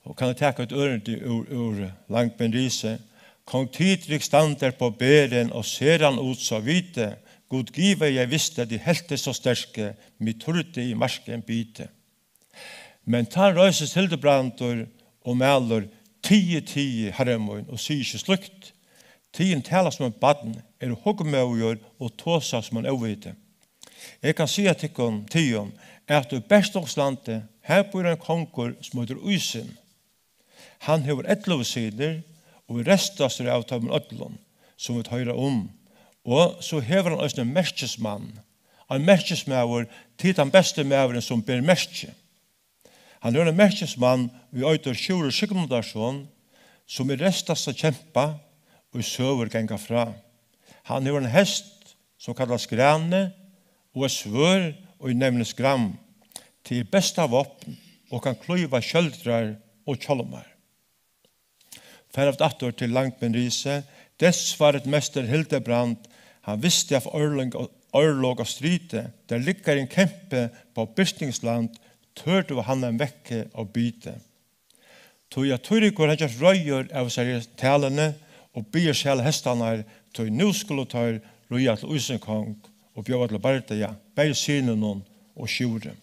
Og kann eg taka eitt ørindi úr, úr Langben Rise? Kong Tírik stander på beren og ser han ut så hvite, Gud give, jeg vidste, de helte så sterke, mit turde i marken bite. Men tá reisist Hildebrandur og mælir: "Tigið, tigið, harri mín, og sig ikki slíkt. Tigin tala sum eitt barn, eru hugmóðigur og tosa sum ein óviti. Eg kann siga tykkum, tygum, at í Bertongslandi, har býr ein kongur, sum eitur Ísin. Hann hevur ellivu synir, og er restastur av teimum øllum, sum vit hoyra um. Og so hevur hann eisini ein merkismann. Ein merkismaður, tað er tann besti maðurin, sum ber merki. Hann hevur ein merkismann, ið eitur Sjúrður Sigmundarson, sum er restasta kempa, ið søgur ganga frá. Hann hevur ein hest, sum kallast Grani, og eitt svørð, ið nevnist Gram. Tað er besta vápn og kann klíva skjøldrar og hjálmar." Fara vit aftur til Langben Rise. "Detsvarets mester Hildebrand, han vidste af örlog og, örlog og strid, der ligger en kæmpe på Bertongslandi, tør du ham vække og bide." Tí at Tírikur, hann gerst reiður av hesari taluni og biður sela hestarnar, tí nú skulu teir ríða til Ísins kong, og bjóða til bardaga, bæði syninum og Sjúrði.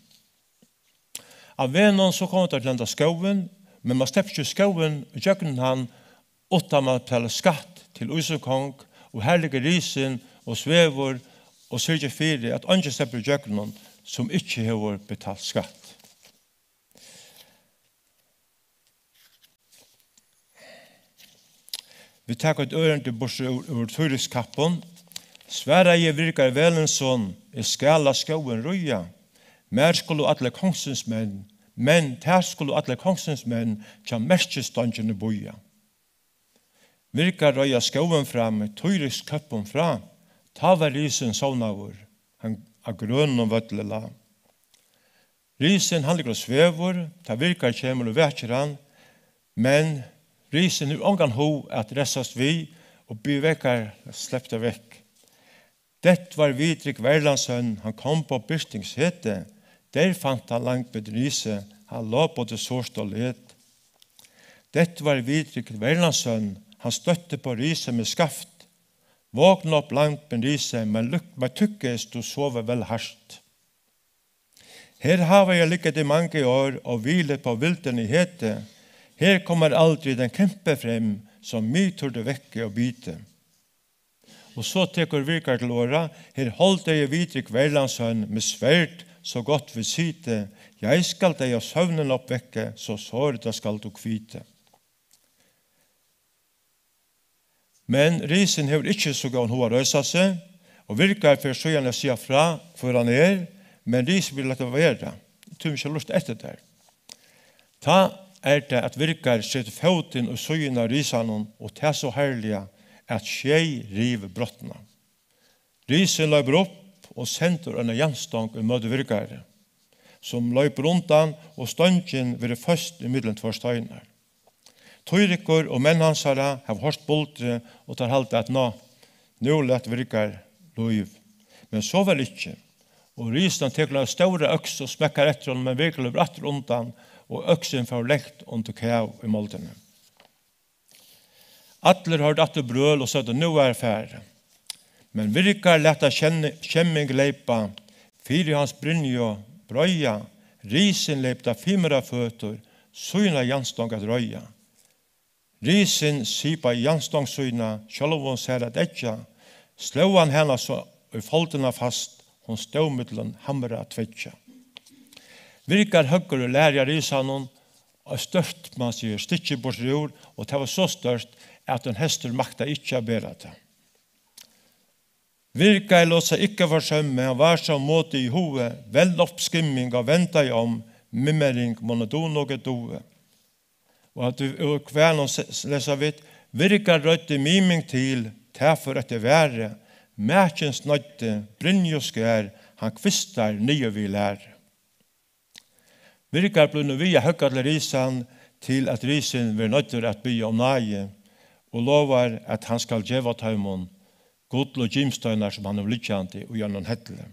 Á vegnum so koma teir til henda skógin, men man sleppur ikki skógin ígjøgnum hann, uttan man betalir skatt til Ísukong, og har liggur risin og svevur og syrgir fyri, at eingin sleppur ígjøgnum, sum ikki hevur betalt skatt. Vit taka eitt ørindi burtur úr, úr Týriks kappum. Svaraði Virkar Velinsson: Eg skal á skógin ríða. Mær skulu allir kongsins menn, men tær skulu allir kongsins menn hjá merkisstongini bíða. Virkar reiða skógin fram, Týriks køppum frá. Tá var risin sovnaður, hann á grønum vølli lá. Risin, hann liggur og svevur, tá Virkar kemur og vekir hann, men risin hevur ongan hug at ressast við og biður Virkar sleppa vekk. Dett var Vidrik Verlandssøn, hann kom på Birtings heti, der fant hann langt bedrise, hann lá på det sorte let. Dett var Vidrik Verlandssøn, hann støtti på riset med skaft. Våkn opp, langt bedrise, men lykk, men tykkes du sover vel hart. Her hafa jeg ligget i mange år og hvilet på vilden i hete. Her kommer aldri den kæmpe frem, som mig turde vække og bite. Og so tekur Virkar til orða: Her holder jeg Vidrik Verlandssøn med sværd, så godt ved side. Jeg skal dig af søvnen opvække, så såret dig skal du kvide. Men risin hevur ikki so góðan hug at reisa seg, og Virkar fer síðan at siga frá, hvør hann er, men risin vil lata vera. Eg tími ikki at lurta eftir tær. Tá er tað, at Virkar setir fótin í síðuna á risanum, og tað so harðliga, at sjey rif brotna. Risin loypur upp og sendir eina jarnstong ímóti Virkari, sum loypur undan, og stongin verður føst ímillum tveir steinar. Týrikur og menn hansara hava hoyrt buldrið, og teir halda, at ná, nú læt Virkar lív. Men so var ikki. Og risin tekur eina stóra øks og smekkar eftir honum, men Virkar loypur aftur undan, og øksin fór langt undir kav í moldini. Allir hoyrdu aftur brøl og søgdu: Nú er farið. Men Virkar læt tað skemmi-, skemming leypa, fyri hans brynju breiða, risin leyp tað fimur á føtur, sína jarnstong at reiða. Risin sipaði jarnstong sína, sjálvum sær at eggja, sló hann hana so í foldina fast, hon stóð millum hamra tveggja. Virkar høggur og lærði á risanum, eitt stórt, man sigur, stykki burturúr, og tað var so stórt, at ein hestur maktaði ikki at bera tað. Virkar lét seg ikki forsømma, hann var so modig í huga, vel upp skimming og vendaði um, mimring, mona du nokk duga. Og at vit úr kvæðinum se-, lesa vit: Virkar røddi miming til, tað fór eftir væri, makin snøddi, brynju skar, hann kvistar niður við læri. Virkar blívur nú við at høgga til risan, til at risin verður noyddur at biðja um náði og lovar, at hann skal geva teimum gull og gimsteinar, sum hann hevur liggjandi í einum helli.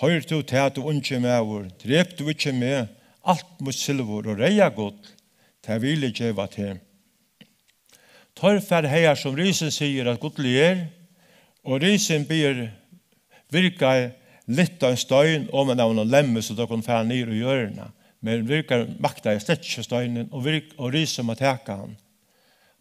Hoyr tú tað, tú ungi maður, drep tú ikki meg, alt mítt silvur og reyða gull, tað vil eg geva teg. Teir fara hagar, sum risin sigur, at gullið er, og risin biður Virkar lyfta ein stein oman av einum lemmi, so teir kunnu fara niður í jørðina. Men Virkar maktaði slett ikki steinin, og Virk-, og risin má taka hann.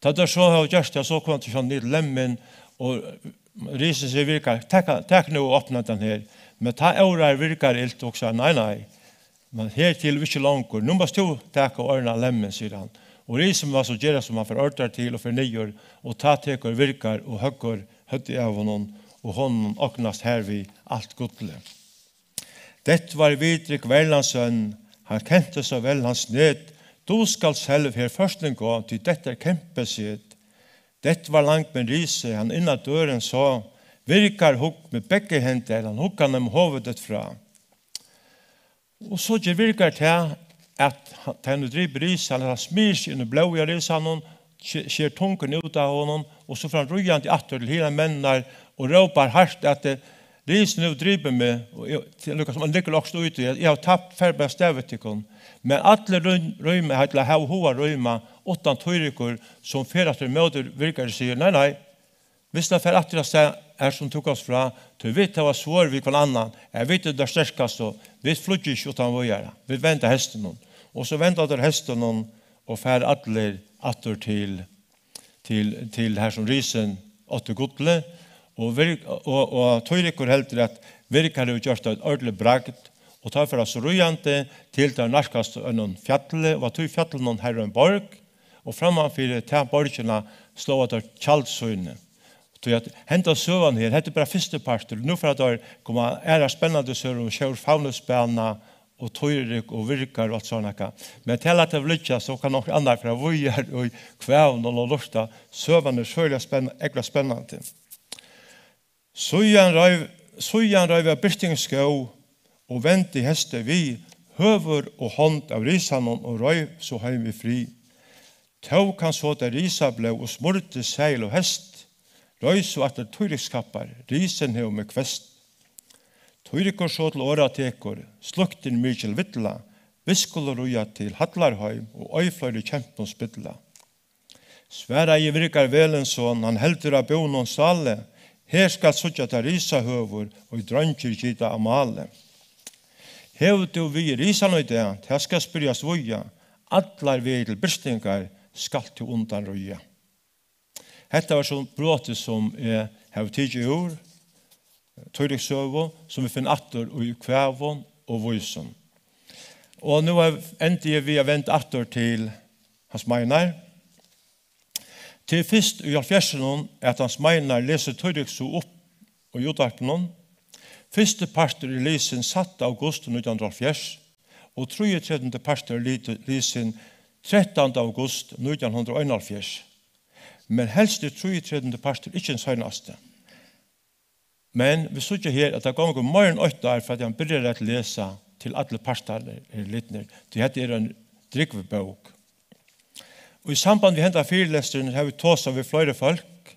Tá teir so hava gjørt tað, so koma teir sjálvandi niður til lemmin, og risin sigur: Virkar, tak, tak nú og opna hendan her. Men tá órar Virkar ilt og hugsar: Nei, nei, men hertil og ikki longur. Nú mást tú taka og ordna lemmin, sigur hann. Og risin má so gera, sum hann fær ordrar til, og fer niður, og tá tekur Virkar og høggur høvdið av honum, og honum ognast hervið alt gullið. Dette var Vidrik Verlandssøn, han kendte så vel hans net. Du skal selv her først gå, til dette er kæmpesæt. Dette var langt men rise, han inn ad døren så, Virkar hugg med begge hender, han hugg hann um hovedet fra. Og so ger Virkar tað, at hann, tá hann drýpur risan, at hann smyr seg inn í blóðið á risanum, ske-, sker tunguna út av honum, og so fer hann ríðandi aftur til hinar menninar og rópar hart at, eh, Risin hevur dripið meg, og eg, tað er líka sum hann liggur loks út í, eg havi tapt, far bara av stað við tykkum. Men allir røm-, rømma, ella hava hug at rømma, uttan Týrikur, sum fer aftur ímóti Virkari, sigur: Nei, nei, viss hann fer aftur av stað, er sum tú gavst frá, tí vit hava svørð við hvønn annan, at vit eru teir sterkastu, vit flýggja ikki uttan víðari, vit venda hestinum. Og so venda teir hestinum og fara allir aftur til, til, til har sum risin átti gullið, og, vir, og, og Tírikur heldur, at Virkar hevur gjørt eitt ordiligt bragd, og teir fara so ríðandi til teir nærkast einum fjalli, og á tí fjallinum har er ein borg, og framman fyri ta borgina sláa teir tjald síni. Tí at henda søgan her, hetta er bara fyrsti partur. Nú fara teir koma aðrar spennandi søgur um Sjór Fáni Spana og Tírik og Virkar og alt sovorðið nakað. Men tað lata vit liggja, so kann onkur annar fara víðari í kvæðunum og lurta. Søgan er sera spenn-, ógvuliga spennandi. Síðan reiv, síðan reiv av byrting skóg og vendi hestið við, høvur og hond av risanum og reiv so heim við frið. Tók hann so tað risablóð og smurdi sæl og hest, reis so aftur Tíriks kappar, risin hevur meg kvest. Tírikur so til orða tekur, slíkt er mikil villa, vit skulu ríða til Hallarheim og ei fleiri kempum spilla. Svaraði Virkar Velensson, hann heldur á búnum sáli, her skal síggja tað risahøvur, og dreingir gita á máli. Hevur tú við risan í dag, tað skal spyrjast víða, allar vegir til byrtingar skalt tú undan ríða. Hetta var so brotið, sum eg havi tikið úr Tíriks søgu, sum vit finna aftur í kvæðum og vísum. Og nú endi eg við at venda aftur til Hans Meinar. Tað er fyrst í hálvfjerðsunum, at Hans Meinar lesur Tírik so upp í útvarpinum. Fyrsti partur er lisin sætta august nítjan hundrað og hálvfjerðs, og trýogtretivundi partur er liti-, lisin trettanda august nítjan hundrað og einoghálvfjerðs. Men helst er trýogtretivundi partur ikki hin seinasti. Men vit síggja her, at tað gongur meira enn eitt ár, frá tí hann byrjar at lesa, til allir partarnir eru lidnir, tí hetta er ein drúgv bók. Og í samband við henda fyrilesturin hava vit tosað við fleiri fólk,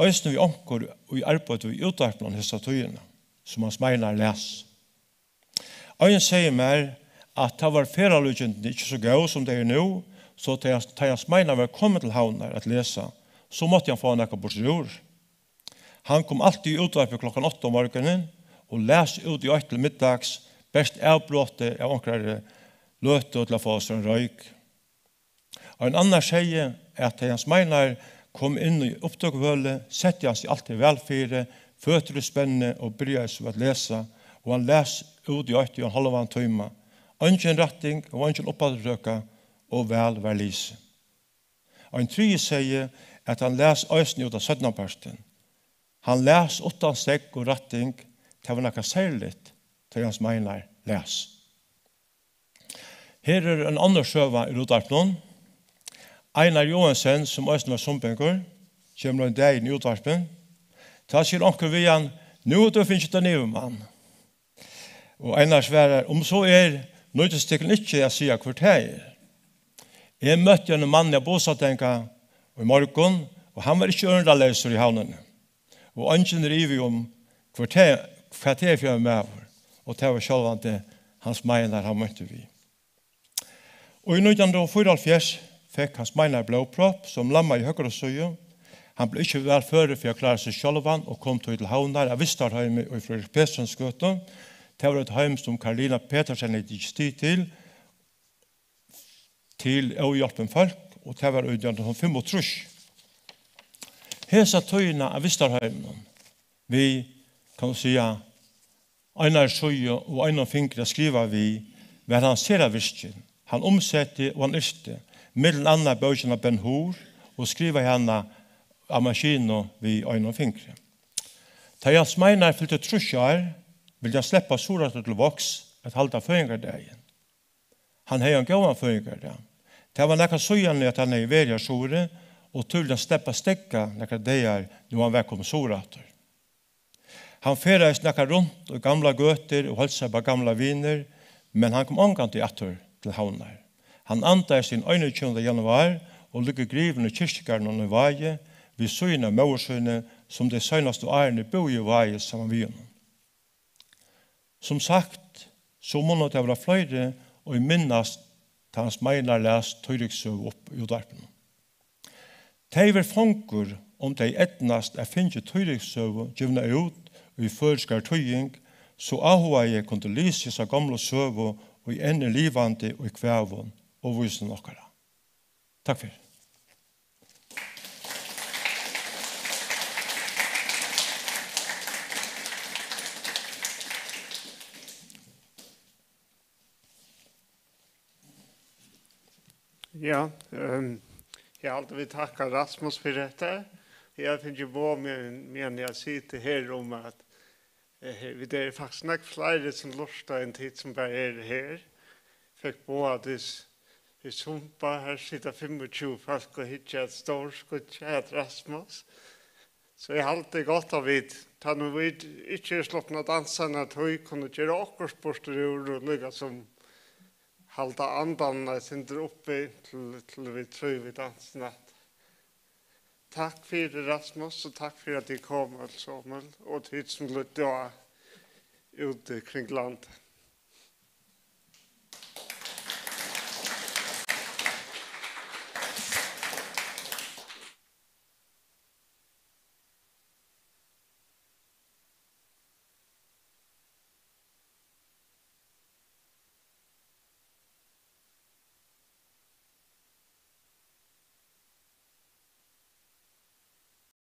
eisini við onkur, ið arbeiddu í útvarpinum hesa tíðina, sum Hans Meinar las. Ein segði mær, at tá var ferðalíkindini ikki so góð, sum tey eru nú, so tá, tá Hans Meinar var komin til Havnar at lesa, so mátti hann fáa nakað burturúr. Hann kom altíð í útvarpið klokkan átta um morgunin og las út í eitt til middags, bert avbrotið av onkrari løtu til at fáa sær ein royk. Ein annar segði, at tá Hans Meinar kom inn í upptøkuhølið, setti hann seg altíð væl fyri, føtur í spenni og byrjaði so at lesa, og hann las út í eitt í ein hálvan tíma. Eingin rætting og eingin uppafturtøka, og væl var lisið. Ein triði segði, at hann las eisini út á seinnapartin. Hann las uttan steðg og rætting, tað var nakað serligt, tá Hans Meinar las. Her er ein onnur søga í útvarpinum. Einar Joensen, sum eisini var sumbingur, kemur ein dagin í útvarpið. Tá sigur onkur við hann: "Nú hevur tú fingið tær niðurmann." Og Einar svarar: "Um so er, nýtist tykkum ikki at siga, hvør tað er. Eg møtti einum manni á Bústaðaranga í morgun, og hann var ikki ørindaleysur í Havnini. Og eingin er ivi um, hvør tað, hvat tað er fyri ein maður." Og tað var sjálvandi Hans Meinar, hann meinti við. Og í nítjan hundrað og fýraoghálvfjerðs fekk Hans Meinar blóðpropp, sum lammaði høgru síðu. Hann bleiv ikki væl førur fyri at klára seg sjálvan og kom tí til Havnar av Vistarheimi í Fríðrik Petersens gøtu. Tað var eitt heim, sum Karolina Petersen hevði tikið stig til, til óhjálpin fólk, og tað var í nítjan hundrað og fimmogtrýss. Hesa tíðina av Vistarheiminum, við, kann man siga, einari síðu og einum fingri at skriva við, var hann sera virkin. Hann umsetti og hann yrkti, millum annað bókina Ben Hur, og skrivaði hana á maskinu við einum fingri. Tá Hans Meinar fylti trýss ár, vildi hann sleppa Suðuraftur til Vágs at halda føðingardagin. Hann hevði ein góðan føðingardag. Tað var nakað síðani, at hann hevði verið har suðuri, og tí vildi hann sleppa steðga nakrar dagar, nú hann var komin suðuraftur. Hann ferðaðist nakað runt í gamlar gøtur og heilsaði upp á gamlar vinir, men hann kom ongantíð aftur til Havnar. Hann andaðist hin einogtjúgunda januar og liggur grivin í kirkjugarðinum í Vági, við síðuna av móður síni, sum tey seinastu árini búði í Vági saman við honum. Sum sagt, so munnu tað vera fleiri, ið minnast, tá Hans Meinar las Tíriks søgu upp í útvarpinum. Tað eg var fangur um tað eydnast at fingið Tíriks søgu givna út í føroyskari týðing, so áhugaði kundu lisið hesa gomlu søgu, ið enn er livandi í kvæðum og vísum okkara. Takk fyri. Ja, ehm, eg haldi, vit takka Rasmus fyri hetta. Eg havi fingið boð, men, men eg siti her um at, eh, vit eru faktiskt nógv fleiri sum lurta enn tit sum bara eru her. Fekk boð at vit, vit sumpa, her sita fimmogtjúgu fólk og hyggja at stórskýggja at Rasmus. So eg haldi gott at vit, tá nú vit ikki eru slupnir at dansa eina tíð, kunnu gera okkurt burtur úr og líka sum halda andan eitt sindur uppi til, til vit trívast við dansin aftur. Takk fyri, Rasmus, og takk fyri at tit komu øll somul, og tit sum lyddu á úti kring landið.